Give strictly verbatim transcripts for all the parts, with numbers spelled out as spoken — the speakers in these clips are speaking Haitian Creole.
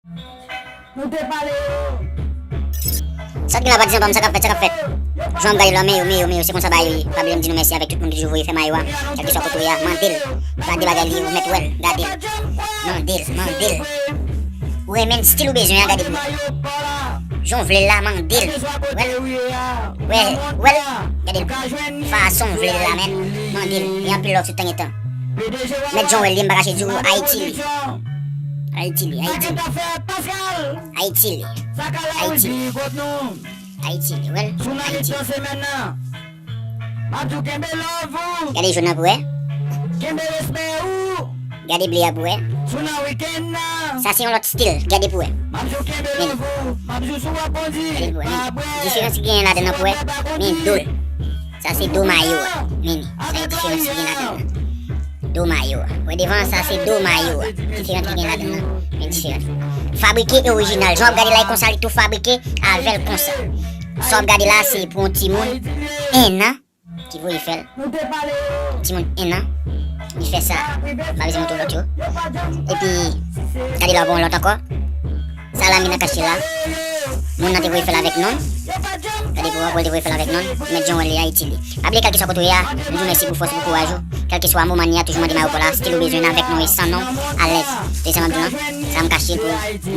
Nou te pale yo. Sa k gen la, patizan pa m, sa k ap fèt, sa k ap fèt? Jan m ap gade la, men yo, men yo, men yo, se konsa bagay yo ye. Pa bliye m di nou mèsi avèk tout moun ki toujou voye fè mayo a. Kèlkeswa kote w ye a, mande l. Gade bagay li, ou mèt wè l, gade l. Mande l, mande l. Ou renmen stil ou bezwen an, gade pou wè. Jan w vle l la, mande l. Wè l. Wè, wè l. Gade l. Fason w vle l la, men. Mande l. E anpil love sou tan gen tan. Mèt Jan Wèl li, m pa kache di w, Ayiti li. Ayiti li, Ayiti li. Ayiti li. Ayiti li. Ayiti li, wè l. Ayiti li. Gade jòn nan pou wè. Gade ble a pou wè. Sa se yon lòt stil. Gade pou wè. Men. Gade pou wè. Men. Diferans ki genyen ladan nan pou wè. Men do l. Sa se do mayo a. Men. Sa se diferans ki gen ladan nan. Do mayo a. Wè devan sa se do mayo a. Diferans ki gen ladan nan. Men diferans. Fabrike e orijinal. Jan w ap gade la e konsa li tou fabrike avè l konsa. Sa w ap gade la se pou yon timoun en an ki voye fè l. Timoun en an, li fè sa. M pa bezwen montre w lòt yo. Epi, gade la pou yon lòt ankò. Sa la, mi nan kache la. Moun nan te voye fè l avèk non l. Gade pou wè, pou l te voye fè l avèk non l. Mèt Jan Wèl li, Ayiti li. Pa bliye, kèlkeswa kote w ye a, m di w mèsi pou fòs ou, pou kouraj ou. Kèlkeswa moman ni a, toujou mande mayo pa w la, stil ou bezwen avèk non e san non, alèz. Se sa m ap di w lan. Sa m kache pou m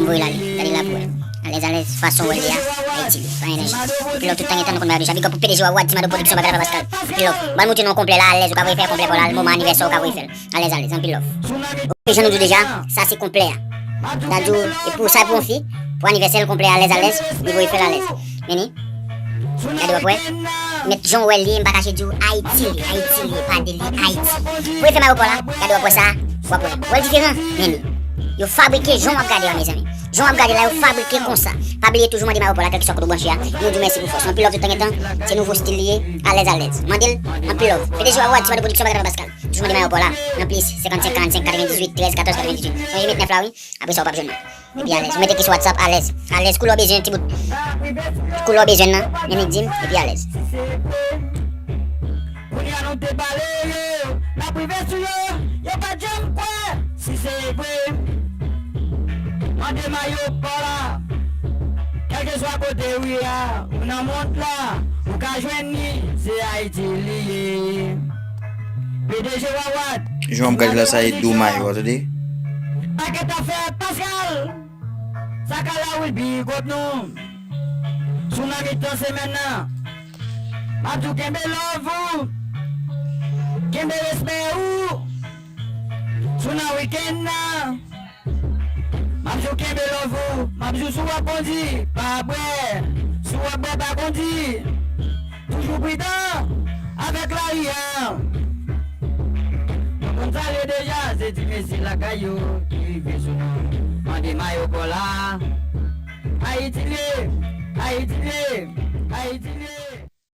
voye l ale. Gade la pou wè. Alèz, alèz, fason w wè l ye a, Ayiti li, pa enèji. Anpil love tout tan gen tan, nou konn bagay deja. Big up pou P D G Wawad, Ti Mado Production, bagay la pa Pascal. Anpil love. Ban m montre nou yon konplè la, alèz, ou ka voye fè yon konplè pou la, moman anivèsè ou ka voye fè l. Alèz, alèz, anpil love. Ok, jan nou di w deja, sa se konplè a. N a di w, e pou sa e pou yon fi, pou anivèsè l konplè alèz, alèz, li voye fè l alèz. Meni. Gade w ap wè. Mèt Jan Wèl li, m pa kache di w, Ayiti li, Ayiti li, pa de li, Ayiti. Voye fè mayo pa w la, gade w ap wè sa, w ap wè. Wè l diferan, meni. Yo fabrike jan w ap gade a, mezanmi. Jan w ap gade la, yo fabrike konsa. Pa bliye toujou mande mayo pa w la, kèlkeswa kote w branche a. Nou di w mèsi pou fòs. Anpil love tout tan gen tan, se nouvo stil li ye, alèz, alèz. Mande l, anpil love. P D G Wawad, Ti Mado Production, bagay la pa Pascal. Toujou mande mayo pa w la, nan plis, senkannsenk, karannsenk, katrevendizuit, trèz, katòz, katrevendizuit. Sonje metnèf la, wi. Apre sa, w p ap jwenn mwen. Epi alèz. Ou mete ki sou WhatsApp, alèz. Alèz, koulè w bezwen, ti bout. Koulè w bezwen nan, men li di m, epi alèz. Kounye a nou te pale yo, n ap rive sou yo, yo pa t janm kwè. Si se vre, mande mayo pa w la. Kèlkeswa kote w ye a, ou nan mond la, ou ka jwenn li, se Ayiti li ye. P D G Wawad. Jan w ap gade la, sa e do mayo a, tande. Pakèt afè Pascal. Sa ka la wi, big up nou. Sou nan mitan semèn nan. M ap di w kenbe love ou. Kenbe respè ou. Sou nan wikenn nan. M ap di w kenbe love ou. M ap di w si w ap kondi, pa bwè. Si w ap bwè, pa kondi. Toujou pridan avèk lari a. Nou konn sa l ye deja, se ti mesye lakay yo ki rive sou nou. Mande mayo pa w la. Ayiti l ye, Ayiti l ye, Ayiti l ye.